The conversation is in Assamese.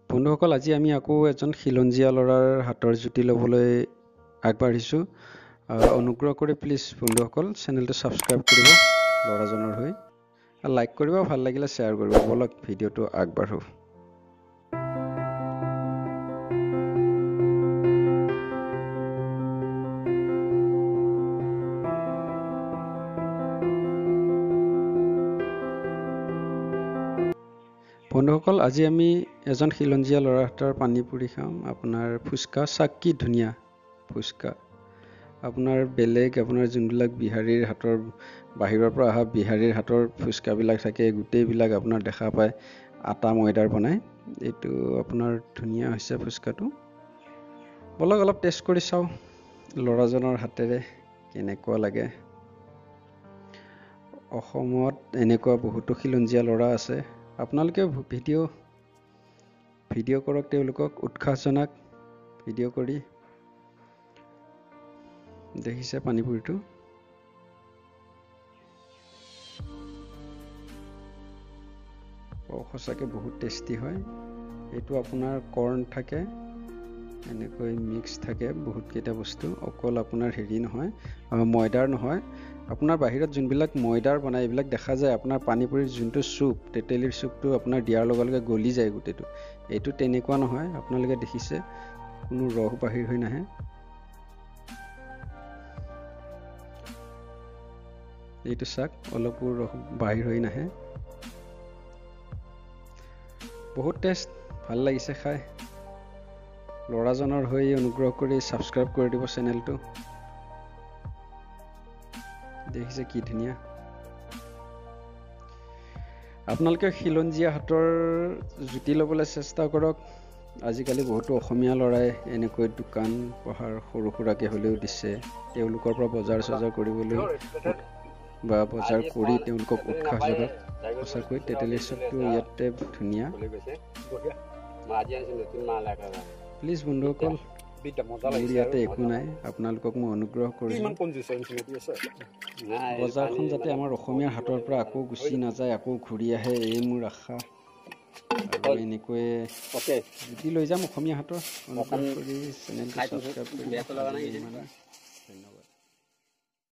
বন্ধুসকল, আজি আমি আকৌ এজন খিলঞ্জীয়া ল'ৰাৰ হাতৰ জুতি ল'বলৈ আগবাঢ়িছোঁ। অনুগ্ৰহ কৰি প্লিজ বন্ধুসকল চেনেলটো ছাবস্ক্ৰাইব কৰিব ল'ৰাজনৰ হৈ, লাইক কৰিব, ভাল লাগিলে শ্বেয়াৰ কৰিব। ব'লক ভিডিঅ'টো আগবাঢ়ো। বন্ধুসকল, আজি আমি এজন খিলঞ্জীয়া ল'ৰাৰ হাতৰ পানী পুৰি খাম। আপোনাৰ ফুচকা চাক কি ধুনীয়া ফুচকা। আপোনাৰ বেলেগ আপোনাৰ যোনবিলাক বিহাৰীৰ হাতৰ বাহিৰৰ পৰা অহা বিহাৰীৰ হাতৰ ফুচকাবিলাক থাকে, গোটেইবিলাক আপোনাৰ দেখা পায় আটা ময়দাৰ বনায়। এইটো আপোনাৰ ধুনীয়া হৈছে ফুচকাটো। ব'লক অলপ টেষ্ট কৰি চাওঁ ল'ৰাজনৰ হাতেৰে কেনেকুৱা লাগে। অসমত এনেকুৱা বহুতো খিলঞ্জীয়া ল'ৰা আছে। আপোনালোকেও ভিডিঅ' কৰক, তেওঁলোকক উৎসাহ জনাওক ভিডিঅ' কৰি। দেখিছে পানীপুৰিটো, সঁচাকৈ বহুত টেষ্টি হয়। এইটো আপোনাৰ কৰ্ণ থাকে, এনেকৈ মিক্স থাকে বহুতকেইটা বস্তু। অকল আপোনাৰ হেৰি নহয়, ময়দাৰ নহয়। আপোনাৰ বাহিৰত যোনবিলাক ময়দাৰ বনায় এইবিলাক দেখা যায় আপোনাৰ পানীপুৰিৰ যোনটো চুপ, তেতেলীৰ চুপটো আপোনাৰ দিয়াৰ লগে লগে গলি যায় গোটেইটো। এইটো তেনেকুৱা নহয়, আপোনালোকে দেখিছে কোনো ৰস বাহিৰ হৈ নাহে। এইটো চাওক, অলপো ৰস বাহিৰ হৈ নাহে। বহুত টেষ্ট, ভাল লাগিছে খাই। ল'ৰাজনৰ হৈ অনুগ্ৰহ কৰি ছাবস্ক্ৰাইব কৰি দিব চেনেলটো। দেখিছে কি ধুনীয়া। আপোনালোকে খিলঞ্জীয়া হাতৰ জুতি ল'বলৈ চেষ্টা কৰক। আজিকালি বহুতো অসমীয়া ল'ৰাই এনেকৈ দোকান পোহাৰ সৰু সুৰাকৈ হ'লেও দিছে। তেওঁলোকৰ পৰা বজাৰ চজাৰ কৰিবলৈ বা বজাৰ কৰি তেওঁলোকক উৎসাহ যোগাওক। সঁচাকৈ তেতেলীৰ চুপটো ইয়াতে ধুনীয়া। প্লিজ বন্ধুসকল, মোৰ ইয়াতে একো নাই, আপোনালোকক মই অনুগ্ৰহ কৰিছোঁ বজাৰখন যাতে আমাৰ অসমীয়াৰ হাতৰ পৰা আকৌ গুচি নাযায়, আকৌ ঘূৰি আহে, এই মোৰ আশা। আৰু এনেকৈয়ে জুতি লৈ যাম অসমীয়া হাতৰ। অনুগ্ৰহ কৰি চেনেলটো ছাবস্ক্ৰাইব কৰিব।